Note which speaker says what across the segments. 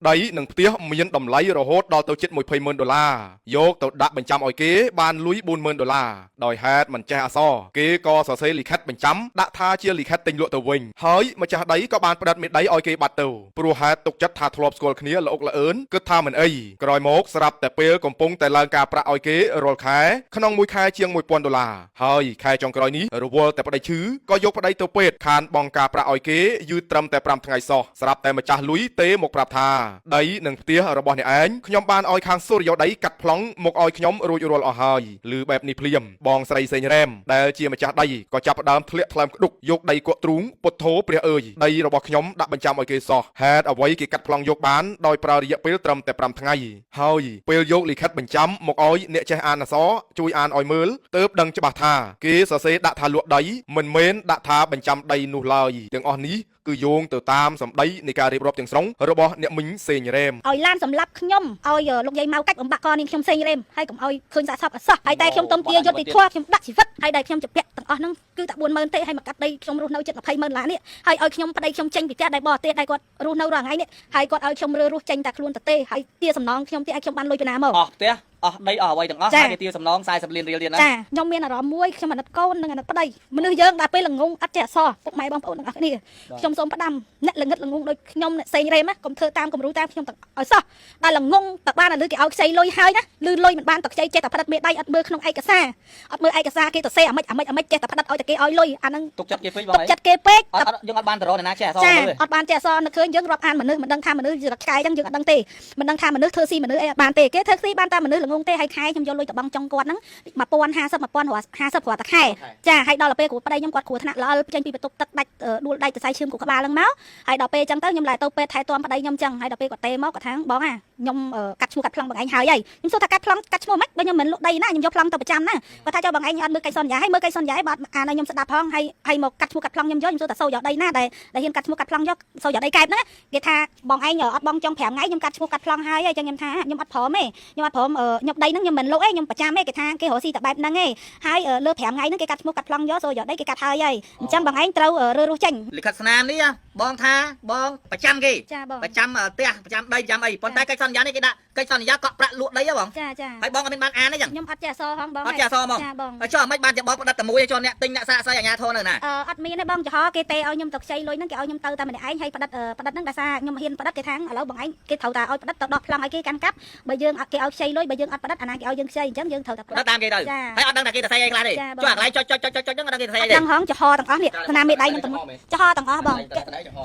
Speaker 1: ដីនិងផ្ទះមានតម្លៃរហូតដល់ទៅជិត20ម៉ឺនដុល្លារយកទៅដាក់បញ្ចាំឲ្យគេបានលុយ40000ដុល្លារដោយហេតុមិនចេះអក្សរគេក៏សរសេរលិខិតបញ្ចាំដាក់ថាជាលិខិតទិញលក់ទៅវិញហើយម្ចាស់ដីក៏បានផ្ដិតមេដីឲ្យគេបាត់ទៅព្រោះហេតុទុកចិត្តថាធ្លាប់ស្គាល់គ្នាល្អុកល្អឿនគិតថាមិនអីក្រោយមកស្រាប់តែពេលកំពុងតែឡើងការប្រាក់ឲ្យគេរាល់ខែក្នុងមួយខែជាង1000ដុល្លារហើយខែចុងក្រោយនេះរវល់តែប្តីឈឺក៏យកប្តីទៅពេទ្យខានបង់ការប្រាក់ឲ្យគេយឺតត្រឹមតែ5ថ្ងៃសោះស្រាប់តែម្ចាស់លុយទេមកប្រាប់ថាដីនិងផ្ទះរបស់អ្នកឯងខ្ញុំបានឲ្យខាងសូរិយោដីកាត់ប្លង់មកឲ្យខ្ញុំរួចរាល់អស់ហើយឬបែបនេះភ្លាមបងស្រីសេងរ៉ែមដែលជាម្ចាស់ដីក៏ចាប់ផ្ដើមធ្លាក់ថ្លើមក្ដុកយកដីគក់ទ្រូងពុទ្ធោព្រះអើយដីរបស់ខ្ញុំដាក់បញ្ចាំឲ្យគេសោះហេតុអ្វីគេកាត់ប្លង់យកបានដោយប្រើរយៈពេលត្រឹមតែ5ថ្ងៃហើយពេលយកលិខិតបញ្ចាំមកឲ្យអ្នកចេះអានអក្សរជួយអានឲ្យមើលទើបដឹងច្បាស់ថាគេសរសេរដាក់ថាលក់ដីមិនមែនដាក់ថាបញ្ចាំដីនោះឡើយទាំងអស់នេះគឺយោងទៅតាមសម្ដីនៃការរៀបរាប់ទាំងស្រុងរបស់អ្នកមីងសេងរ៉ែម
Speaker 2: ឲ្យឡានសម្រាប់ខ្ញុំឲ្យលោកយាយម៉ៅកាច់បំបាក់កនាងខ្ញុំសេងរ៉េមហើយកុំឲ្យឃើញសាកសពអសោះហើយតែខ្ញុំទុំទាយុទ្ធធម៌ខ្ញុំដាក់ជីវិតហើយដែលខ្ញុំជពាក់ទាំងអស់ហ្នឹងគឺតែ40000ទេហើយមកកាត់ដីខ្ញុំរស់នៅជិត200,000ឡាននេះហើយឲ្យខ្ញុំប្តីខ្ញុំចេញពីផ្ទះដែលបរទេសដែលគាត់រស់នៅរាល់ថ្ងៃនេះហើយគាត់ឲ្យខ្ញុំរើរស់ចេញតែខ្លួនទៅទេហើយទាសំណងខ្ញុំទៀតឲ្យខ្ញុំបានលុយពីណាមក
Speaker 3: អស់ផ្ទះអស់ដីអស់អ្វីទាំងអស់
Speaker 2: ចា
Speaker 3: ហើយគេទារសំណង40លានរៀលទៀតណា
Speaker 2: ចាខ្ញុំមានអារម្មណ៍មួយខ្ញុំអាណិតកូននិងអាណិតប្តីមនុស្សយើងដល់ពេលល្ងងអត់ចេះអក្សរពុកម៉ែបងប្អូនទាំងអស់គ្នាខ្ញុំសូមផ្ដាំអ្នកល្ងិតល្ងងដូចខ្ញុំអ្នកសេងរ៉េមណាកុំធ្វើតាមគំរូតាមខ្ញុំទាំងឲ្យសោះដល់ល្ងងតបានឲ្យលឺគេឲ្យខ្ចីលុយហើយណាលឺលុយមិនបានតខ្ចីចេះតែផ្ដិតមេដៃអត់មើលក្នុងឯកសារអត់មើលឯកសារគេទៅសេអាម៉េចអាម៉េចអាម៉េចចេះតែផ្ដិតឲ្យតែគេឲ្យលុយអាហ្នឹង
Speaker 3: ទុកចិត្តគេពេកបង
Speaker 2: ទុកចិត្តគេពេក
Speaker 3: អត់អត់យើងអត់បានទៅរកអ្នកណាចេះអក្សរ
Speaker 2: ចា
Speaker 3: មើលទេ
Speaker 2: អត់បានចេះអក្សរនឹកឃើញយើងរាប់អានមនុស្សមិនដឹងថាមនុស្សជាឆ្កែអញ្ចឹងយើងអត់ដឹងទេមិនដឹងថាមនុស្សធ្វើស៊ីមនុស្សអីអត់បានទេគេធ្វើស៊ីបានតែមនុស្សល្ងងទេហើយខែខ្ញុំយកលុយទៅបង់ចុងគាត់ហ្នឹង1050 1050រាល់តែខែចាហើយដល់ពេលគ្រូប្តីខ្ញុំគាត់គ្រោះថ្នាក់ល្អលចេញពីបន្ទប់ទឹកដាច់ដួលដាច់សរសៃឈាមគ្រូក្បាលហ្នឹងមកហើយដល់ពេលអញ្ចឹងទៅខ្ញុំឡើងទៅពេទ្យថែទាំប្តីខ្ញុំអញ្ចឹងហើយដល់ពេលគាត់ទេមកគាត់ថាបងអាខ្ញុំកាត់ឈ្មោះកាត់ប្លង់បងឯងហើយហើយខ្ញុំសួរថាកាត់ប្លង់កាត់ឈ្មោះមិនបើខ្ញុំមិនលក់ដីណាខ្ញុំយកប្លង់ទៅប្រចាំណាគាត់ថាចុះបងឯងអត់មើលកិច្ចសន្យាហើយមើលកិច្ចសន្យាហើយបើអានឲ្យខ្ញុំស្ដាប់ផងហើយហើយមកកាត់ឈ្មោះកាត់ប្លង់ខ្ញុំយកខ្ញុំសួរថាសូយកដីណាដែលដែលហ៊ានកាត់ឈ្មោះកាត់ប្លង់យកសូយកដីកែបហ្នឹងគេថាបងឯងអត់បងចុង5ថ្ងៃខ្ញុំកាត់ឈ្មោះកាត់ប្លង់ហើយអញ្ចឹងខ្ញុំថាខ្ញុំអត់ព្រមទេខ្ញុំអត់ព្រមខ្ញុំដីហ្នឹងខ្ញុំមិនលក់ទេខ្ញុំប្រចាំទេគេថាគេរកស៊ីតែបែបហ្នឹងទេហើយលើ5ថ្ងៃហ្នឹងគេកាត់ឈ្មោះកាត់ប្លង់យកសូយកដីគេកាត់ហើយហើយអញ្ចឹងបងឯងត្រូវរើរស់ចេញ
Speaker 3: លិខិតស្នាមនេះបងថាបងប្រចាំគេ
Speaker 2: ចាបង
Speaker 3: ប្រចាំផ្ទះប្រចាំដីប្រចាំអីប៉ុន្តែកិច្ចសន្យានេះគេដាក់កិច្ចសន្យាកក់ប្រាក់លក់ដីហ៎បង
Speaker 2: ចាចា
Speaker 3: ហើយបងអត់មានបានអានទេចឹង
Speaker 2: ខ្ញុំអត់ចេះអក្សរហងបង
Speaker 3: អត់ចេះអក្សរហ្មង
Speaker 2: ចាបង
Speaker 3: ហើយចុះអាម៉េចបានជាបងផ្ដិតតែមួយចុះអ្នកទិញអ្នកសាកសីអាញាធរនៅណា
Speaker 2: អឺអត់មានទេបងចំហគេទេឲ្យខ្ញុំទៅខ្ចីលុយហ្នឹងគេឲ្យខ្ញុំទៅតែម្នាក់ឯងហើយផ្ដិតផ្ដិតហ្នឹងដោយសារខ្ញុំហ៊ានផ្ដិតគេថាឥឡូវបងឯងគេត្រូវតែឲ្យផ្ដិតទៅដោះប្លង់ឲ្យគេកាន់កាប់បើយើងអត់គេឲ្យខ្ចីលុយបើយើងអត់ផ្ដិតអាណាគេឲ្យយើងខ្ចីអញ្ចឹងយើងត្រូវតែផ្ដិត
Speaker 3: ផ្ដិតតាមគេទៅ
Speaker 2: ចា
Speaker 3: ហើយអត់ដឹងថាគេទៅស្អីអីខ្លះទេ
Speaker 2: ចាបង
Speaker 3: ចុះអាកន្លែងចុចចុចចុចចុចចុចហ្នឹងអត់ដឹងគេទៅស្អីអីទេ
Speaker 2: ដឹងហងចំហទាំងអស់នេះស្នាមមេដៃខ្ញុំទាំងចំហទាំងអស់បង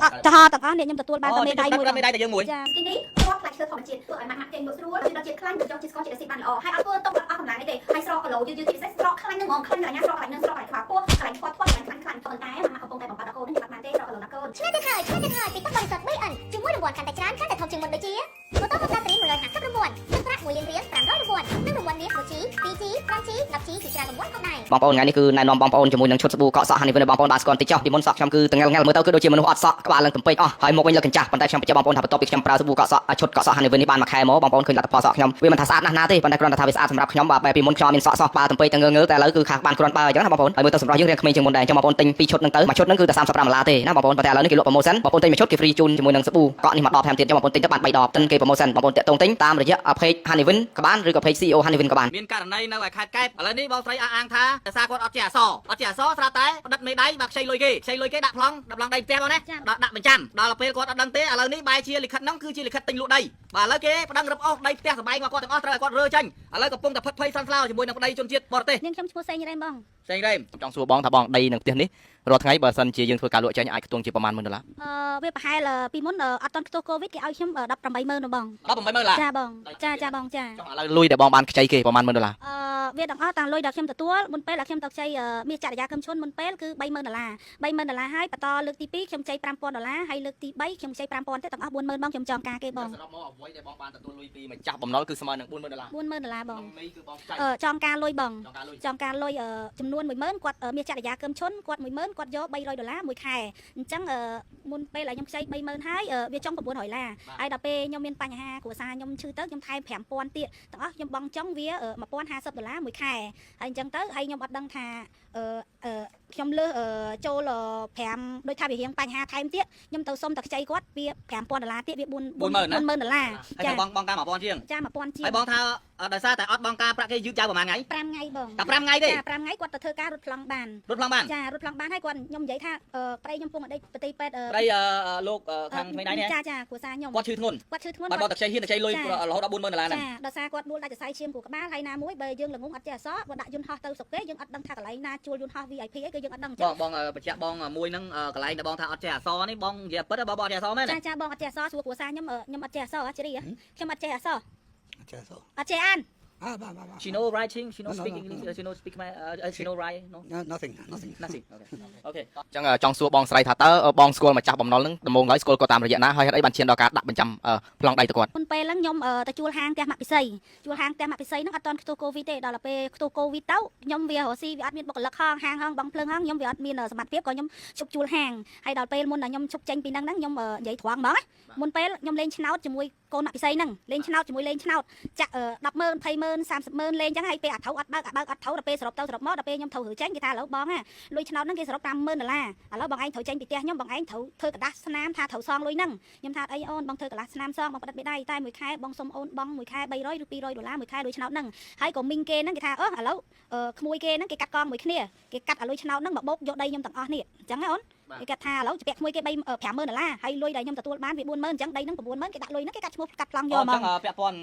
Speaker 2: អត់ចំហទាំងអស់នេះខ្ញុំទទួលបានតែមេដៃមួយ
Speaker 3: មេដៃតែយើងមួយ
Speaker 2: ចា
Speaker 4: ទីនេះគ្រាប់ផ្លែឈើធម្មជាតិធ្វើឲ្យម៉ាក់ម៉ាក់ចេញលក់ស្រួលជាតិជាតិខ្លាញ់ទៅចុះជាតិស្ករជាតិអាស៊ីតបានល្អហើយអត់ធ្វើទុកអត់អស់កម្លាំងអីទេហើយស្រកគីឡូយឺតយឺតជាពិសេសស្រកខ្លាញ់នឹងហ្មងខ្លាញ់កន្លែងណាស្រកកន្លែងនឹងស្រកកន្លែងក្បាលពោះកន្លែងធាត់ធាត់កន្លែងខ្លាញ់ខ្លាញ់ប៉ុន្តែម៉ាក់ម៉ាក់កំពុងតែបំបត្តិដល់កូននេះបាត់បានទេស្រកគីឡូដល់កូន
Speaker 5: ឆ្ងាញ់ទៅហើយឆ្ងាញ់ទៅហើយពីទឹកបរិសុទ្ធ 3N ជាមួយរង្វាន់កាន់តែច្រើនកាន់តែធំជាងមុនដូចជាម៉ូតូ Honda Dream 150រង្វាន់ទឹកប្រាក់1លានរៀល500រង្វាន់និងរង្វាន់មាស 1G 2G 5G 10G ជាច្រើនរង្វាន់ផងដែរ
Speaker 6: បងប្អូនថ្ងៃនេះគឺណែនាំបងប្អូនជាមួយនឹងឈុតសាប៊ូកក់សក់ហានីវិនបងប្អូនបានស្គាល់តិចចុះពីមុនសក់ខ្ញុំគឺតងែលងែលមើលទៅគឺដូចជាមនុស្សអត់សក់ក្បាលឡើងកំពេចអស់ហើយមុខវិញលើកញ្ចាស់ប៉ុន្តែខ្ញុំបញ្ជាក់បងប្អូនថាបន្ទាប់ពីខ្ញុំប្រើសាប៊ូកក់សក់ឈុតកក់សក់ហានីវិននេះបានមួយខែមកបងប្អូនឃើញលទ្ធផលសក់ខ្ញុំវាមិនថាស្អាតណាស់ណាទេប៉ុន្តែគ្រាន់តែថាវាស្អាតសម្រាប់ខ្ញុំបាទបែបពីមុនខ្ញុំអត់មានសក់សោះក្បាលកំពេចតងើងើតែឥឡូវគឺខាងបានគ្រាន់បើអញ្ចឹងណាបងប្អូនហើយមើលទៅសម្រាប់យើងរៀងក្មេងជាងមុនដែរអញ្ចឹងបងប្អូនទិញពីរឈុតហ្នឹងទៅមួយឈុតហ្នឹងគឺតែ35ដុល្លារទេណាបងប្អូនប៉ុន្តែឥឡូវនេះគេលក់ promotion បងប្អូនទិញមួយឈុតគេ free ជូនជាមួយនឹងសាប៊ូកក់នេះមួយដបថែមទៀតអញ្ចឹងបងប្អូនទិញទៅបាន3ដបទិញគេ promotion បងប្អូនតាក់ទងទិញតាមរយៈ page Hanivin ក៏បានឬក៏ page CEO Hanivin ក៏បាន
Speaker 3: មានករណីនៅឯខេត្តកែបឥឡូវនេះបងស្រីអះអាងថាដោយសារគាត់អត់ចេះអក្សរអត់ចេះអក្សរស្រាប់តែផ្ដិតមេដៃបាទខ្ចីលុយគេខ្ចីលុយគេដាក់ប្លង់ដាក់ប្លង់ដីផ្ទះបងណាដាក់ដាក់បញ្ចាំដល់ពេលគាត់អត់ដឹងទេឥឡូវនេះបែរជាលិខិតហ្នឹងគឺជាលិខិតទិញលក់ដីបាទឥឡូវគេប្តឹងរឹបអូសដីផ្ទះសម្បែងរបស់គាត់ទាំងអស់ត្រូវឲ្យគាត់រើចេញឥឡូវកំពុងតែផិតភ័យសន្ស្លោជាមួយនឹងប្តីជនជាតិបរទេស
Speaker 2: នាងខ្ញុំឈ្មោះសេងរ៉េមបង
Speaker 3: សេងរ៉េម
Speaker 6: ចង់សួរបងថាបងដីនឹងផ្ទះនេះរាល់ថ្ងៃបើសិនជាយើងធ្វើការលក់ចេញអាចខ្ទង់ជាប្រហែល10000ដុល្លារ
Speaker 2: អឺវាប្រហែលពីមុនអត់ទាន់ខ្ទោះកូវីដគេឲ្យខ្ញុំ180,000បង
Speaker 3: 180,000ដុល្លារ
Speaker 2: ចាបងចាចាបងចា
Speaker 6: ចុះឥឡូវលុយដែលបងបានខ្ចីគេប្រហែល10000ដុល្លារ
Speaker 2: អឺវាទាំងអស់តាំងលុយដែលខ្ញុំទទួលមុនពេលដែលខ្ញុំទៅខ្ចីមាសចរិយាកឹមឈុនមុនពេលគឺ30000ដុល្លារ30000ដុល្លារហើយបន្តលើកទី2ខ្ញុំខ្ចី5000ដុល្លារហើយលើកទី3ខ្ញុំខ្ចី5000ទៀតទាំងអស់40000បងខ្ញុំចងការគេបង
Speaker 6: សរុបមកអ្វីដែលបងបានទទួលលុយពីម្ចាស់បំណុលគឺស្មើនឹង40000ដុល្លារ
Speaker 2: 40000ដុល្លារបង
Speaker 6: ក្នុងនេះគឺបងខ្ចី
Speaker 2: អឺចងការលុយបង
Speaker 6: ចង់ការលុយ
Speaker 2: ចងការលុយចំនួន10000គាត់មាសចរិយាកឹមឈុនគាត់10000គាត់យក300ដុល្លារមួយខែអញ្ចឹងមុនពេលដែលខ្ញុំខ្ចី30000ហើយវាចុង900ដុល្លារហើយដល់ពេលខ្ញុំមានបញ្ហាគ្រួសារខ្ញុំឈឺទៅខ្ញុំថែម5000ទៀតទាំងអស់ខ្ញុំបង់ចុងវា1050ដុល្លារមួយខែហើយអញ្ចឹងទៅហើយខ្ញុំអត់ដឹងថាអឺ ខ្ញុំលើសចូល5ដូចថាវារៀងបញ្ហាថែមទៀតខ្ញុំទៅសុំតែខ្ចីគាត់វា5000ដុល្លារទៀតវា4 40000ដុល្លារ
Speaker 3: ហើយ
Speaker 2: ចា
Speaker 3: បងបងការ1000ជាង
Speaker 2: ចា1000ជាង
Speaker 3: ហើយបងថាដោយសារតែអត់បងការប្រាក់គេយឺតយ៉ាវប្រហែលថ្ងៃ
Speaker 2: 5ថ្ងៃបង
Speaker 3: តែ5ថ្ងៃទេ
Speaker 2: ចា5ថ្ងៃគាត់ទៅធ្វើការរត់ប្លង់បាន
Speaker 3: រត់ប្លង់បាន
Speaker 2: ចារត់ប្លង់បានហើយគាត់ខ្ញុំនិយាយថាប្តីខ្ញុំពងអតីតប្រតិពេទ្យ
Speaker 3: ប្តីលោកខាងក្មេងដៃនេះ
Speaker 2: ចាចាគ្រួសារខ្ញុំ
Speaker 3: គាត់ឈឺធ្ងន់
Speaker 2: គាត់ឈឺធ្ងន់
Speaker 3: បាត់បងតែខ្ចីហ៊ានតែខ្ចីលុយរហូតដល់40000ដុល្លារហ្នឹង
Speaker 2: ចាដោយសារគាត់ដួលដាច់សរសៃឈាមគូក្បាលហើយណាមួយបើយើងល្ងងអត់ចេះអសគាត់ដាក់យន្តហោះទៅស្រុកគេយើងអត់ដឹងថាកន្លែងណាជួលយន្តហោះ VIP អីគឺយើងអត់ដឹង
Speaker 3: បងបងបញ្ជាក់បងមួយហ្នឹងកន្លែងដែលបងថាអត់ចេះអសនេះបងនិយាយពិតបងបងអត់ចេះអសមែន
Speaker 2: ចាចាបងអត់ចេះអសសួរគ្រួសារខ្ញុំខ្ញុំអត់ចេះអសអត់ជ្រីខ្ញុំអត់ចេះអស
Speaker 7: ចេះស
Speaker 2: អត់ចេះអាន
Speaker 7: Ah, ba, ba, ba.
Speaker 3: She know writing, she know
Speaker 7: No, no,
Speaker 3: speak
Speaker 7: no,
Speaker 3: English, she know speak Khmer, she know write, no
Speaker 7: No, nothing, nothing.
Speaker 3: nothing. Okay.
Speaker 6: អញ្ចឹងចង់សួរបងស្រីថាតើបងស្គាល់ម្ចាស់បំណុលហ្នឹងដំបូងឡើយស្គាល់គាត់តាមរយៈណាហើយហេតុអីបានឈានដល់ការដាក់បញ្ចាំប្លង់ដីទៅគាត់
Speaker 2: មុនពេលហ្នឹងខ្ញុំទៅជួលហាងផ្ទះម៉ាក់ពិសីជួលហាងផ្ទះម៉ាក់ពិសីហ្នឹងអត់ទាន់ខ្ទុះកូវីដទេដល់ពេលខ្ទុះកូវីដទៅខ្ញុំវារកស៊ីវាអត់មានបុគ្គលិកហងហាងហងបងភ្លើងហងខ្ញុំវាអត់មានសមត្ថភាពក៏ខ្ញុំឈប់ជួលហាងហើយដល់ពេលមុនដែលខ្ញុំឈប់ចេញពីហ្នឹងហ្នឹងខ្ញុំនិយាយត្រង់ហ្មងមុនពេលខ្ញុំលេងឆ្នោតជាមួយកូនម៉ាក់ពិសីហ្នឹងលេងឆ្នោតជាមួយលេងឆ្នោតចាក់100000 200,000 300,000លេងចឹងហើយពេលអាថៅអត់បើកអាបើកអត់ថៅដល់ពេលសរុបទៅសរុបមកដល់ពេលខ្ញុំត្រូវរើចេញគេថាឥឡូវបងលុយឆ្នោតហ្នឹងគេសរុប50000ដុល្លារឥឡូវបងឯងត្រូវចេញពីផ្ទះខ្ញុំបងឯងត្រូវធ្វើក្រដាសស្នាមថាត្រូវសងលុយហ្នឹងខ្ញុំថាអីអូនបងធ្វើកន្លះឆ្នាំសងបងផ្ដិតមេដៃតែមួយខែបងសុំអូនបងមួយខែ300ឬ200ដុល្លារមួយខែលុយឆ្នោតហ្នឹងហើយក៏មីងគេហ្នឹងគេថាអឺឥឡូវក្មួយគេហ្នឹងគេកាត់កងមួយគ្នាគេកាត់ឲ្យលុយឆ្នោតហ្នឹងមកបោកយកដីខ្ញុំទាំងអស់នេះអញ្ចឹងណាអូនគេកាត់ថាឥឡូវជពាក់ក្មួយគេ3 50000ដុល្លារហើយលុយដែលខ្ញុំទទួលបានវា40000អញ្ចឹងដីហ្នឹង90000គេដាក់លុយហ្នឹងគេកាត់ឈ្មោះកាត់ប្លង់យក
Speaker 3: អ
Speaker 2: មក
Speaker 3: ញ្ចឹងពាក់ព័ន្ធ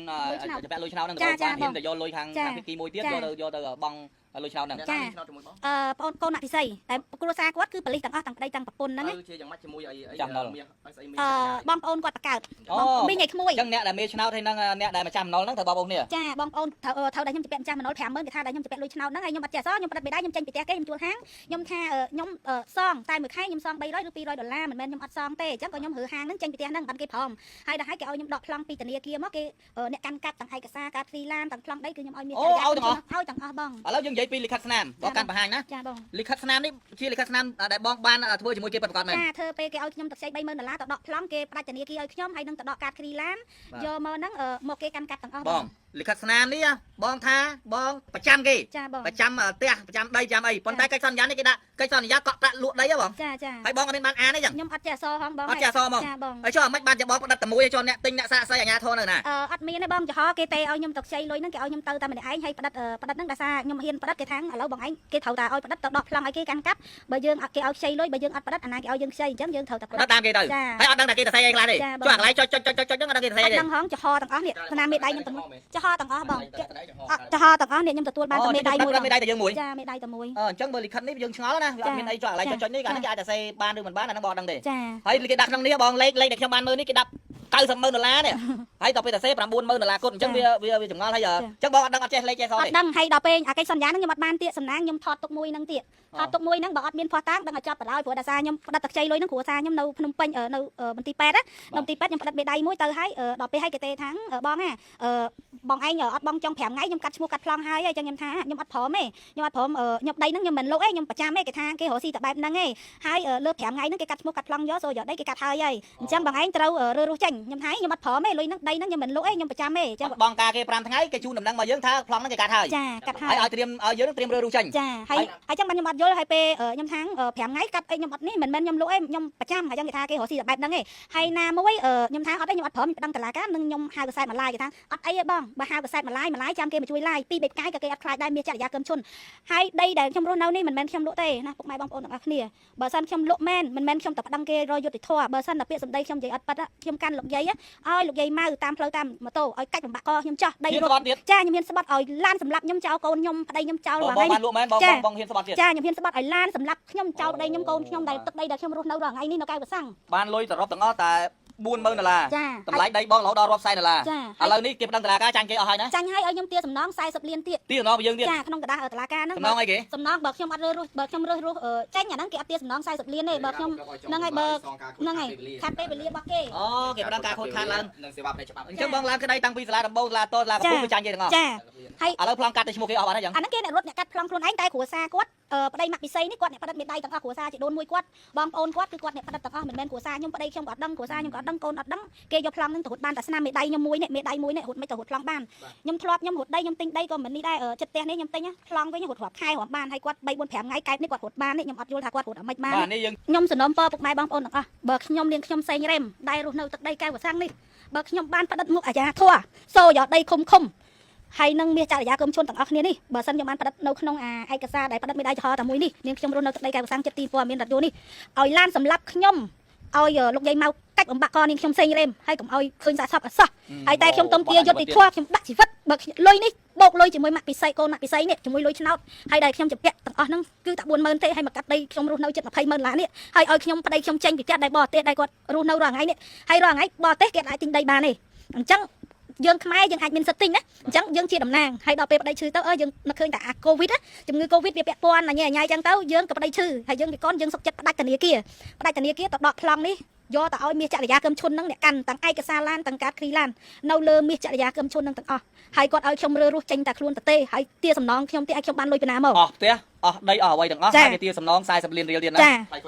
Speaker 3: ជពាក់លុយឆ្នោតហ្នឹងបានហ៊ានទៅយកលុយខាងខាងភាគីមួយទៀតយកទៅយកទៅបងលុយឆ្នោតហ្នឹង
Speaker 2: ចាអឺបងអូនកូនអភិសីតែគ្រួសារគាត់គឺប៉លិសទាំងអស់ទាំងប្តីទាំងប្រពន្ធហ្នឹង
Speaker 6: ជាយ៉ាងម៉េចជាមួយអី
Speaker 3: ចាំដល់
Speaker 6: មាសស្អីមាស
Speaker 2: អឺបងប្អូនគាត់បង្កើត
Speaker 3: អូ
Speaker 2: មីងឲ្យក្មួយ
Speaker 3: អញ្ចឹងអ្នកដែលមានឆ្នោតហើយនឹងអ្នកដែលម្ចាស់បំណុលហ្នឹងត្រូវបងប្អូនគ្នា
Speaker 2: ចាបងប្អូនត្រូវត្រូវដែលខ្ញុំជពាក់ម្ចាស់មណ្ឌល50000គេថាដែលខ្ញុំជពាក់លុយឆ្នោតហ្នឹងហើយខ្ញុំអត់ចេះសខ្ញុំផ្ដិតមេដៃខ្ញុំចេញពីផ្ទះគេខ្ញុំជួលហាងខ្ញុំថាខ្ញុំសងតែមួយខែខ្ញុំសង300ឬ200ដុល្លារមិនមែនខ្ញុំអត់សងទេអញ្ចឹងក៏ខ្ញុំរើហាងហ្នឹងចេញពីផ្ទះហ្នឹងបានគេព្រមហើយដល់ហើយគេឲ្យខ្ញុំដកប្លង់ពីធនាគារមកគេអ្នកកាន់កាប់ទាំងឯកសារការទ្រីឡានទាំងប្លង់ដីគឺខ្ញុំឲ្យមានឲ្យទាំងអស់បង
Speaker 3: ឥឡូវយើងនិយាយពីលិខិតស្នាមបងកាន់បង្ហាញណា
Speaker 2: ចាបង
Speaker 3: លិខិតស្នាមនេះជាលិខិតស្នាមដែលបងបានធ្វើជាមួយគេពិតប្រាកដមែន
Speaker 2: ចាធ្វើពេលគេឲ្យខ្ញុំទឹកខ្ចី30000ដុល្លារទៅដកប្លង់គេផ្ដាច់ធនាគារឲ្យខ្ញុំហើយនឹងទៅដកកាតគ្រីឡានយកមកហ្នឹងមកគេកាន់កាប់ទាំងអស់
Speaker 3: បងលិខិតស្នាមនេះបងថាបងប្រចាំគេ
Speaker 2: ចាបង
Speaker 3: ប្រចាំផ្ទះប្រចាំដីចាំអីប៉ុន្តែកិច្ចសន្យានេះគេដាក់កិច្ចសន្យាកក់ប្រាក់លក់ដីហ៎បង
Speaker 2: ចាចា
Speaker 3: ហើយបងអត់មានបានអានទេចឹង
Speaker 2: ខ្ញុំអត់ចេះអក្សរហងបង
Speaker 3: អត់ចេះអក្សរហ្មង
Speaker 2: ចាបង
Speaker 3: ហើយចុះអាមិនបានจะបងផ្ដិតតែមួយចុះអ្នកទិញអ្នកសាកសីអាញាធរនៅណា
Speaker 2: អឺអត់មានទេបងចំហគេទេឲ្យខ្ញុំទៅខ្ចីលុយហ្នឹងគេឲ្យខ្ញុំទៅតែម្នាក់ឯងហើយផ្ដិតផ្ដិតហ្នឹងដោយសារខ្ញុំហ៊ានផ្ដិតគេថាឥឡូវបងឯងគេត្រូវតែឲ្យផ្ដិតទៅដកប្លង់ឲ្យគេកាន់កាប់បើយើងអត់គេឲ្យខ្ចីលុយបើយើងអត់ផ្ដិតអាណាគេឲ្យយើងខ្ចីអញ្ចឹងយើងត្រូវតែផ្ដិត
Speaker 3: ផ្ដិតតាមគេទៅ
Speaker 2: ចា
Speaker 3: ហើយអត់ដឹងថាគេទៅស្អីអីខ្លះទេ
Speaker 2: ចាបង
Speaker 3: ចុះអាកន្លែងចុចចុចចុចចុចហ្នឹងអត់ដឹងគេទៅស្អី
Speaker 2: អត់
Speaker 3: ទេ
Speaker 2: ដឹងហងចំហទាំងអស់នេះស្នាមមេដៃខ្ញុំទាំងចំហទាំងអស់បងចំហទាំងអស់នេះខ្ញុំទទួលបានតែមេដៃមួយ
Speaker 3: មេដៃតែយើងមួយ
Speaker 2: ចាមេដៃតែមួយ
Speaker 3: អឺអញ្ចឹងបើលិខិតនេះយើងឆ្ងល់ណាវាអត់មានអីចុះអាកន្លែងចុចចុចនេះកាលនេះគេអាចតែសេបានឬមិនបានអាហ្នឹងបងអត់ដឹងទេ
Speaker 2: ចា
Speaker 3: ហើយគេដាក់ក្នុងនេះបងលេខលេខដែលខ្ញុំបានមើលនេះគេដាក់90ម៉ឺនដុល្លារនេះហើយដល់ពេលតែសេ9ម៉ឺនដុល្លារគត់អញ្ចឹងវាវាវាចម្ងល់ហើយអញ្ចឹងបងអត់ដឹងអត់ចេះលេខចេះស
Speaker 2: អ
Speaker 3: ទេ
Speaker 2: ត់ដឹងហើយដល់ពេលអាកិច្ចសន្យាហ្នឹងខ្ញុំអត់បានទៀតសំណាងខ្ញុំថតទុកមួយហ្នឹងទៀតថតទុកមួយហ្នឹងបើអត់មានភ័ស្តុតាងដឹងឲ្យចប់បណ្ដោយព្រោះដោយសារខ្ញុំផ្ដិតទឹកខ្ចីលុយហ្នឹងគ្រួសារខ្ញុំនៅភ្នំពេញនៅមន្ទីរពេទ្យណានៅមន្ទីរពេទ្យខ្ញុំផ្ដិតមេដៃមួយទៅហើយដល់ពេលហើយគេទេថាបងណាបងឯងអត់បងចង់5ថ្ងៃខ្ញុំកាត់ឈ្មោះកាត់ប្លង់ហើយអញ្ចឹងខ្ញុំថាខ្ញុំអត់ព្រមទេខ្ញុំអត់ព្រមខ្ញុំដីហ្នឹងខ្ញុំមិនលុកទេខ្ញុំប្រចាំទេគេថាគេរកស៊ីតែបែបហ្នឹងទេហើយលើ5ថ្ងៃហ្នឹងគេកាត់ឈ្មោះកាត់ប្លង់យកសូយកដីគេកាត់ហើយហើយអញ្ចឹងបងឯងត្រូវរើរស់ចេញខ្ញុំថាខ្ញុំអត់ព្រមទេលុយហ្នឹងដីហ្នឹងខ្ញុំមិនលុកទេខ្ញុំប្រចាំទេអញ្ចឹង
Speaker 3: បងការគេ5ថ្ងៃគេជូនដំណឹងមកយើងថាប្លង់ហ្នឹងគេកាត់ហើយ
Speaker 2: ចាកាត់ហើយ
Speaker 3: ហើយឲ្យត្រៀមឲ្យយើងត្រៀមរើរុះចេញ
Speaker 2: ចាហើយហើយចឹងបានខ្ញុំអត់យល់ហើយពេលខ្ញុំថា5ថ្ងៃកាត់អីខ្ញុំអត់នេះមិនមែនខ្ញុំលក់អីខ្ញុំប្រចាំហើយចឹងគេថាគេរកស៊ីតែបែបហ្នឹងឯងហើយណាមួយខ្ញុំថាអត់ទេខ្ញុំអត់ព្រមខ្ញុំប្តឹងតុលាការនឹងខ្ញុំហៅកាសែតមកឡាយគេថាអត់អីទេបងបើហៅកាសែតមកឡាយមកឡាយចាំគេមកជួយឡាយពីរបីផ្កាយក៏គេអត់ខ្លាចដែរមានចរិយាកឹមឈុនហើយដីដែលខ្ញុំរស់នៅនេះមិនមែនខ្ញុំលក់ទេណាពុកម៉ែបងប្អូនទាំងអស់គ្នាបើសិនខ្ញុំលក់មែនមិនមែនខ្ញុំតែប្តឹងគេរកយុត្តិធម៌បើសិនតែពាក្យសម្ដីខ្ញុំនិយាយអត់ប៉ិតខ្ញុំកាន់លោកយាយឲ្យលោកយាយម៉ៅតាមផ្លូវតាមម៉ូតូឲ្យកាច់បំបាក់កខ្ញុំចោះដីរត់
Speaker 3: ហ៊ានស្បត់ទៀត
Speaker 2: ចាខ្ញុំមានស្បត់ឲ្យឡានសម្រាប់ខ្ញុំចោលកូនខ្ញុំប្តីខ្ញុំចោល
Speaker 3: បង
Speaker 2: រាល់ថ្ងៃ
Speaker 3: បានលក់មែនបង
Speaker 2: ចា
Speaker 3: បងហ៊ានស្បត់ទៀត
Speaker 2: ចាខ្ញុំហ៊ានស្បត់ឲ្យឡានសម្រាប់ខ្ញុំចោលប្តីខ្ញុំកូនខ្ញុំដែលទឹកដីដែលខ្ញុំរស់នៅរាល់ថ្ងៃនេះនៅកៅក្រសាំង
Speaker 3: បានលុយសរុបទាំងអស់តែ40000ដុល្លារ
Speaker 2: ចា
Speaker 3: តម្លៃដីបងរហូតដល់រាប់សែនដុល្លារ
Speaker 2: ចា
Speaker 3: ឥឡូវនេះគេប្តឹងតុលាការចាញ់គេអស់ហើយណា
Speaker 2: ចាញ់ឲ្យឲ្យខ្ញុំទាសំណង40លានទៀត
Speaker 3: ទីសំណងពីយើងទៀត
Speaker 2: ចាក្នុងกระดาษតុលាការហ្នឹង
Speaker 3: សំណងអីគេ
Speaker 2: សំណងបើខ្ញុំអត់រើសរស់បើខ្ញុំរើសរស់ចេញអាហ្នឹងគេអត់ទាសំណង40លានទេបើខ្ញុំហ្នឹងហើយបើហ្នឹងហើយខាត់ពេលវេលារបស់គេ
Speaker 3: អូគេប្តឹងការខូចខាតឡើង
Speaker 6: នឹងសេវាផ្នែកច្បាប់
Speaker 3: អញ្ចឹងបងឡើងក្តីតាំងពីសាលាដំបូងសាលាតសាលាកំពូលគឺចាញ់គេទាំងអស់
Speaker 2: ចាហើយ
Speaker 3: ឥឡូវប្លង់កាត់ទៅឈ្មោះគេអស់បាត់ហើយចឹង
Speaker 2: អាហ្នឹងគេអ្នករត់អ្នកកាត់ប្លង់ខ្លួនឯងតែគ្រួសារគាត់ ប្តីម៉ាក់ពិសីនេះគាត់អ្នកផ្ដិតមេដៃទាំងអស់គ្រួសារជីដូនមួយគាត់បងប្អូនគាត់គឺគាត់អ្នកផ្ដិតទាំងអស់មិនមែនគ្រួសារខ្ញុំប្តីខ្ញុំក៏អត់ដឹងគ្រួសារខ្ញុំក៏អត់ដឹងកូនអត់ដឹងគេយកប្លង់ហ្នឹងទៅរត់បានតែស្នាមមេដៃខ្ញុំមួយនេះមេដៃមួយនេះរត់មិនទៅរត់ប្លង់បានខ្ញុំធ្លាប់ខ្ញុំរត់ដីខ្ញុំទិញដីក៏មិននេះដែរចិត្តផ្ទះនេះខ្ញុំទិញប្លង់វិញរត់រាប់ខែរាប់បានហើយគាត់3 4 5ថ្ងៃកែបនេះគាត់រត់បាននេះខ្ញុំអត់យល់ថាគាត់រត់អាម៉េចបាន
Speaker 3: បាទនេះយើង
Speaker 2: ខ្ញុំសំណូមពរពុកម៉ែបងប្អូនទាំងអស់បើខ្ញុំនាងខ្ញុំសេងរ៉េមដែលរស់នៅទឹកដីកែវសាំងនេះបើខ្ញុំបានផ្ដិតមុខអាយ៉ាធัวសូយោដីឃុំឃុំហើយនឹងមាសចរិយាគុំជនទាំងអស់គ្នានេះបើសិនខ្ញុំបានផ្ដិតនៅក្នុងអាឯកសារដែលផ្ដិតមេដៃចំហតែមួយនេះនាងខ្ញុំរស់នៅទឹកដីកែវសាំងចិត្តទីព័ត៌មានរ៉ាឌីយ៉ូនេះឲ្យឡានសម្រាប់ខ្ញុំឲ្យលោកយាយមកកាច់បំបាក់កនាងខ្ញុំសេងរ៉េមហើយកុំឲ្យឃើញសាកសពអសោះហើយតែខ្ញុំទុំទាយុទ្ធធម៌ខ្ញុំដាក់ជីវិតបើលុយនេះបូកលុយជាមួយម៉ាក់ពិសីកូនម៉ាក់ពិសីនេះជាមួយលុយឆ្នោតហើយដែលខ្ញុំជពាក់ទាំងអស់ហ្នឹងគឺតែ40000ទេហើយមកកាត់ដីខ្ញុំរស់នៅជិត200,000ដុល្លារនេះហើយឲ្យខ្ញុំប្តីខ្ញុំចេញពីផ្ទះដែលបរទេសដែលគាត់រស់នៅរាល់ថ្ងៃនេះហើយរាល់ថ្ងៃបរទេសគេអាចទិញដីបានទេអញ្ចឹងយើងខ្មែរយើងអាចមានសិទ្ធិទិញណាអញ្ចឹងយើងជាតំណាងហើយដល់ពេលប្តីឈឺទៅអើយើងនឹកឃើញតែអាកូវីដជំងឺកូវីដវាពាក់ព័ន្ធអញញ៉ៃអញ្ចឹងទៅយើងក៏ប្តីឈឺហើយយើងពីកូនយើងសុកចិត្តផ្ដាច់ធនាគារផ្ដាច់ធនាគារទៅដកប្លង់នេះយកទៅឲ្យមាសចរិយាកឹមឈុនហ្នឹងអ្នកកាន់ទាំងឯកសារឡានទាំងកាតគ្រីឡាននៅលើមាសចរិយាកឹមឈុនហ្នឹងទាំងអស់ហើយគាត់ឲ្យខ្ញុំរើរស់ចេញតែខ្លួនទៅទេហើយទាសំណងខ្ញុំទៀតឲ្យខ្ញុំបានលុយពីណាមក
Speaker 3: អស់ផ្ទះអស់ដីអស់អ្វីទាំងអស់
Speaker 2: ចា
Speaker 3: ហើយគេទាសំណង40លានរៀលទៀតណា
Speaker 2: ចា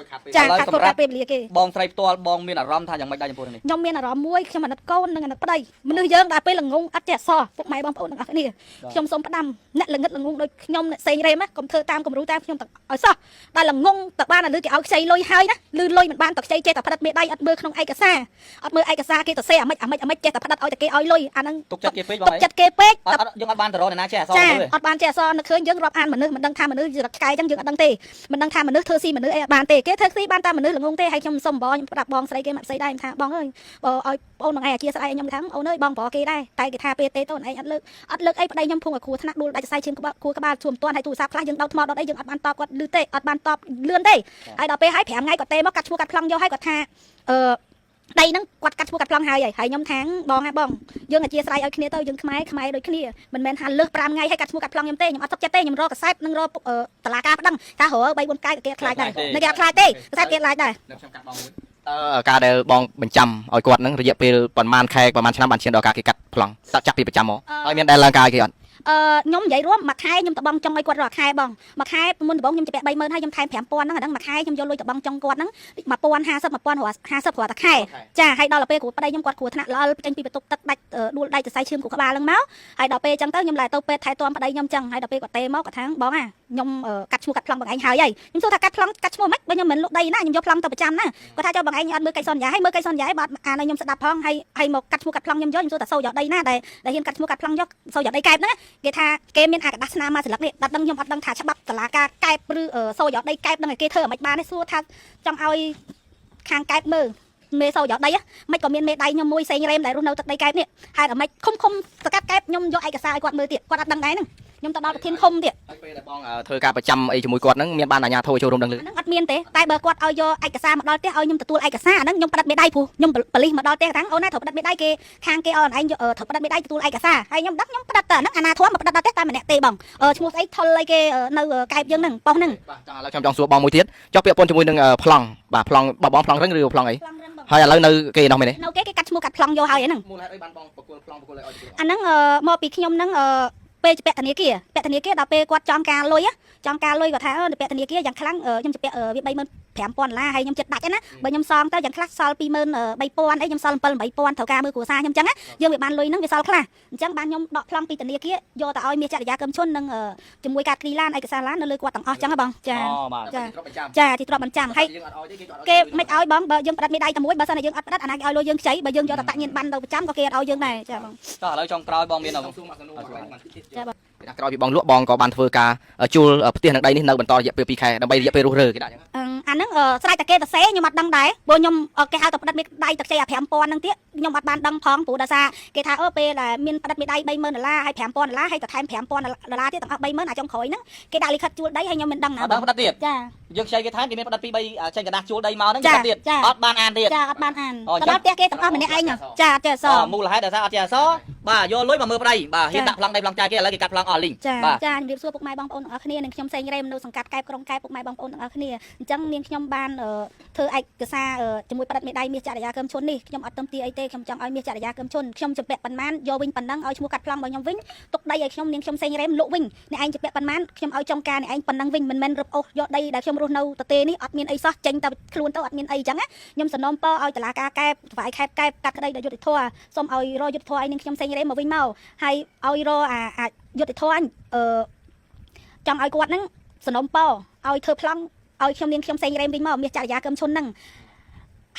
Speaker 2: ចា
Speaker 3: ឥឡូវ
Speaker 2: ខាត់
Speaker 3: សម្រាប់
Speaker 2: គាត់ពេលវេលាគេ
Speaker 3: បងស្រីផ្ទាល់បងមានអារម្មណ៍ថាយ៉ាងម៉េចដែរចំពោះរឿងនេះ
Speaker 2: ខ្ញុំមានអារម្មណ៍មួយខ្ញុំអាណិតកូននិងអាណិតប្តីមនុស្សយើងដល់ពេលល្ងងអត់ចេះអក្សរពុកម៉ែបងប្អូនទាំងអស់គ្នាខ្ញុំសូមផ្ដាំអ្នកល្ងិតល្ងងដូចខ្ញុំអ្នកសេងរ៉េមណាកុំធ្វើតាមគំរូតាមខ្ញុំទាំងឲ្យសោះដល់ល្ងងតបានឲ្យលឺគេឲ្យខ្ចីលុយហើយណាលឺលុយមិនបានតខ្ចីចេះតែផ្ដិតមេដៃអត់មើលក្នុងឯកសារអត់មើលឯកសារគេទៅសេអាម៉េចអាម៉េចអាម៉េចចេះតែផ្ដិតឲ្យតែគេឲ្យលុយអាហ្នឹង
Speaker 3: ទុកចិត្តគេពេកបង
Speaker 2: ទុកចិត្តគេពេក
Speaker 3: អត់អត់យើងអត់បានទៅរកអ្នកណាចេះអក្សរ
Speaker 2: ចា
Speaker 3: ទៅទេ
Speaker 2: អត់បានចេះអក្សរនឹកឃើញយើងរាប់អានមនុស្សមិនដឹងថាមនុស្សជាឆ្កែអញ្ចឹងយើងអត់ដឹងទេមិនដឹងថាមនុស្សធ្វើស៊ីមនុស្សអីអត់បានទេគេធ្វើស៊ីបានតែមនុស្សល្ងងទេហើយខ្ញុំសុំបងខ្ញុំប្រាប់បងស្រីគេមកស្រីដែរខ្ញុំថាបងអើយបើឲ្យបងអូនមួយថ្ងៃអធិស្ឋានខ្ញុំថាអូនអើយបងប្រគេដែរតែគេថាពេលទេទៅអូនឯងអត់លើកអត់លើកអីប្តីខ្ញុំភងឲ្យគ្រួថ្នាក់ដួលដាច់សរសៃឈាមក្បាលគ្រួក្បាលជួមមិនទាន់ហើយទូរស័ព្ទខ្លះយើងដោតថ្មដោតអីយើងអត់បានតបគាត់លឺទេអត់បានតបលឿនទេហើយដល់ពេលហើយ5ថ្ងៃគាត់ទេមកកាត់ឈ្មោះកាត់ប្លង់យកហើយគាត់ថាអឺដីហ្នឹងគាត់កាត់ឈ្មោះកាត់ប្លង់ហើយហើយខ្ញុំថាបងហ่าបងយើងអធិស្ឋានឲ្យគ្នាទៅយើងខ្មែរខ្មែរដូចគ្នាមិនមែនថាលើស5ថ្ងៃហើយកាត់ឈ្មោះកាត់ប្លង់ខ្ញុំទេខ្ញុំអត់សុខចិត្តទេខ្ញុំរកកសែតនិងរកតឡាការប្តឹងថារក3 4កែគេខ្លាចដែរនៅគេខ្លាចទេកសែតគេខ្លាចដែរ
Speaker 1: ខ្ញុំកាត់បងមួយតើការដែលបងបញ្ចាំឲ្យគាត់ហ្នឹងរយៈពេលប្រហែលខែប្រហែលឆ្នាំបានឈានដល់ការគេកាត់ប្លង់ចាប់ពីប្រចាំមកហើយមានដែលឡើងការឲ្យគេអត់
Speaker 2: អឺខ្ញុំនិយាយរួមមួយខែខ្ញុំតបងចង់ឲ្យគាត់រាល់ខែបងមួយខែមុនដំបូងខ្ញុំជពាក់30000ហើយខ្ញុំថែម5000ហ្នឹងអាហ្នឹងមួយខែខ្ញុំយកលុយតបងចង់គាត់ហ្នឹង1050 1050រាល់50រាល់តែខែចាហើយដល់ពេលគ្រូប្តីខ្ញុំគាត់គ្រូថ្នាក់ល្អចេញពីបន្ទប់ទឹកដាច់ដួលដាច់សរសៃឈាមគ្រូក្បាលហ្នឹងមកហើយដល់ពេលអញ្ចឹងទៅខ្ញុំឡើងទៅពេទ្យថែទាំប្តីខ្ញុំអញ្ចឹងហើយដល់ពេលគាត់ទេមកគាត់ថាបងអាខ្ញុំកាត់ឈ្មោះកាត់ប្លង់បងឯងហើយហើយខ្ញុំសួរថាកាត់ប្លង់កាត់ឈ្មោះមិនបើខ្ញុំមិនលក់ដីណាខ្ញុំយកប្លង់ទៅប្រចាំណាគាត់ថាចុះបងឯងអត់មើលកិច្ចសន្យាហើយមើលកិច្ចសន្យាហើយបើអានឲ្យខ្ញុំស្ដាប់ផងហើយហើយមកកាត់ឈ្មោះកាត់ប្លង់ខ្ញុំយកខ្ញុំសួរថាសូយកដីណាដែលដែលហ៊ានកាត់ឈ្មោះកាត់ប្លង់យកសូយកដីកែបហ្នឹងគេថាគេមានអាកដាស់ស្នាមមកស្លឹកនេះដល់ដឹងខ្ញុំអត់ដឹងថាច្បាប់តឡាការកែបឬសូយកដីកែបនឹងឲ្យគេធ្វើឲ្យមិនបានទេសួរថាចង់ឲ្យខាងកែបមើលមេសូយកដីមិនក៏មានមេដៃខ្ញុំមួយសេងរ៉េមដែលរស់នៅទឹកដីកែបនេះហេតុអ្ម៉េចឃុំឃុំសកាត់កែបខ្ញុំយកឯកសារឲ្យគាត់មើលទៀតគាត់អត់ដឹងដែរហ្នឹងខ្ញុំទៅដល់ប្រធានឃុំទៀត
Speaker 6: ហើយពេលដែលបងធ្វើការប្រចាំអីជាមួយគាត់ហ្នឹងមានបានអាជ្ញាធរចូលរួមដឹងឮ
Speaker 2: ហ្នឹងអត់មានទេតែបើគាត់ឲ្យយកឯកសារមកដល់ផ្ទះឲ្យខ្ញុំទទួលឯកសារហ្នឹងខ្ញុំផ្ដិតមេដៃព្រោះខ្ញុំបលិសមកដល់ផ្ទះហ្នឹងអូនណាត្រូវផ្ដិតមេដៃគេខាងគេឲ្យឯងត្រូវផ្ដិតមេដៃទទួលឯកសារហើយខ្ញុំដឹងខ្ញុំផ្ដិតតែហ្នឹងអាណាធមមកផ្ដិតដល់ផ្ទះតែម្នាក់ទេបងឈ្មោះស្អីថុលអីគេនៅកែបយើងហ្នឹងប៉ុស្ហ្នឹង
Speaker 6: បាទចង់ឥឡូវខ្ញុំចង់សួរបងមួយទៀតចុះពាក់ព័ន្ធជាមួយនឹងប្លង់បាទប្លង់បងប្លង់រឹងឬប្លង់អី
Speaker 2: ប្លង់រឹងបង
Speaker 6: ហើយឥឡូវនៅគេនោះមែនទេ
Speaker 2: នៅគេគេកាត់ឈ្មោះកាត់ប្លង់យកហើយហ្នឹង
Speaker 6: មូលហេតុអីបានបងបកគលប្លង់បកគលអីឲ្យ
Speaker 2: អាហ្នឹងមកពីខ្ញុំហ្នឹងពេលជពាក់ធនាគារពាក់ធនាគារដល់ពេលគាត់ចង់ការលុយចង់ការលុយគាត់ថាពាក់ធនាគារយ៉ាងខ្លាំងខ្ញុំជពាក់វា35000ដុល្លារហើយខ្ញុំចិត្តដាច់ណាបើខ្ញុំសងទៅយ៉ាងខ្លះសល់23000អីខ្ញុំសល់7 8000ត្រូវការមើលគ្រួសារខ្ញុំអញ្ចឹងណាយើងវាបានលុយហ្នឹងវាសល់ខ្លះអញ្ចឹងបានខ្ញុំដកប្លង់ពីធនាគារយកទៅឲ្យមាសចរិយាកឹមឈុននិងជាមួយកាតគ្រីឡានឯកសារឡាននៅលើគាត់ទាំងអស់អញ្ចឹងហ៎បងចា
Speaker 3: បាទ
Speaker 2: ចាចាជាទ្រព្យបញ្ចាំហើយ
Speaker 6: យើងអត់ឲ្យទេគេ
Speaker 2: គេមិនឲ្យបងបើយើងផ្ដិតមេដៃតែមួយបើសិនជាយើងអត់ផ្ដិតអាណាគេឲ្យលុយយើងខ្ចីបើយើងយកតតាញៀនបានទៅប្រចាំក៏គេអត់ឲ្យយើងដែរចាបង
Speaker 3: តោះឥឡូវចុងក្រោយបងមាន
Speaker 6: គេថាក្រោយពីបងលក់បងក៏បានធ្វើការជួលផ្ទះនឹងដីនេះនៅបន្តរយៈពេល2ខែដើម្បីរយៈពេលរុះរើគេដាក់អញ្ចឹង
Speaker 2: អាហ្នឹងស្រេចតែគេទៅសេខ្ញុំអត់ដឹងដែរព្រោះខ្ញុំគេហៅទៅផ្ដិតមេដៃទឹកខ្ចីអា5000ហ្នឹងទៀតខ្ញុំអត់បានដឹងផងព្រោះដោយសារគេថាអូពេលដែលមានផ្ដិតមេដៃ30000ដុល្លារហើយ5000ដុល្លារហើយទៅថែម5000ដុល្លារទៀតទាំងអស់30000អាចុងក្រោយហ្នឹងគេដាក់លិខិតជួលដីហើយខ្ញុំមិនដឹងណា
Speaker 3: អត់ដឹងផ្ដិតទៀត
Speaker 2: ចា
Speaker 3: យើងខ្ចីគេថែមគេមានផ្ដិត2 3ចេញกระดาษជួលដីមកហ្នឹង
Speaker 2: ចា
Speaker 3: គេទៀត
Speaker 2: ចា
Speaker 3: អត់បានអានទៀត
Speaker 2: ចាអត់បានអាន
Speaker 3: អូ
Speaker 2: ទៅដល់ផ្ទះគេទាំងអស់ម្នាក់ឯងចាអត់ចេះអក្សរ
Speaker 3: មូលហេតុដោយសារអត់ចេះអក្សរបាទយកលុយមកមើលប្តីបាទហ៊ាន
Speaker 2: ចា
Speaker 3: ដាក់ប្លង់ដីប្លង់ចាយគេឥឡូវគេកាត់ប្លង់អស់លីង
Speaker 2: ចា
Speaker 3: បាទ
Speaker 2: ចាជំរាបសួរពុកម៉ែបងប្អូនទាំងអស់គ្នានិងខ្ញុំសេងរ៉េមនៅសង្កាត់កែបក្រុងកែបពុកម៉ែបងប្អូនទាំងអស់គ្នាអញ្ចឹងនាងខ្ញុំបានធ្វើឯកសារជាមួយផ្ដិតមេដៃមាសចរិយាកឹមឈុននេះខ្ញុំអត់ទឹមទាអីទេខ្ញុំចង់ឲ្យមាសចរិយាកឹមឈុនខ្ញុំជំពាក់ប៉ុន្មានយកវិញប៉ុណ្ណឹងឲ្យឈ្មោះកាត់ប្លង់របស់ខ្ញុំវិញទុកដីឲ្យខ្ញុំនាងខ្ញុំសេងរ៉េមលក់វិញអ្នកឯងជំពាក់ប៉ុន្មានខ្ញុំឲ្យចុងការអ្នកឯងប៉ុណ្ណឹងវិញមិនមែនរឹបអូសយកដីដែលខ្ញុំរស់នៅទទេនេះអត់មានអីសោះចេញតែខ្លួនទៅអត់មានអីអញ្ចឹងណាខ្ញុំសំណូមពរឲ្យតុលាការកែបថ្វាយខេត្តកែបកាត់ក្តីដោយយុត្តិធម៌សូមឲ្យរកយុត្តិធម៌ឲ្យនាងខ្ញុំសេងរ៉េមមកវិញមកហើយឲ្យរកអាយុត្តិធម៌អឺ ចង់ឲ្យគាត់ហ្នឹងសនំពឲ្យធ្វើប្លង់ឲ្យខ្ញុំនាងខ្ញុំសេងរ៉េមវិញមកមាសចរិយាកឹមឈុនហ្នឹង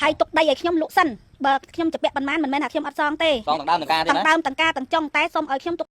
Speaker 2: ហើយទុកដីឲ្យខ្ញុំលក់សិនបើខ្ញុំจะពាក់ប៉ុន្មានមិនមែនថាខ្ញុំអត់សងទេ
Speaker 3: សងទាំងដើមទាំងការទេ
Speaker 2: ទាំង
Speaker 3: ណា
Speaker 2: ដើមទាំងការទាំងចុងតែសូមឲ្យខ្ញុំទុក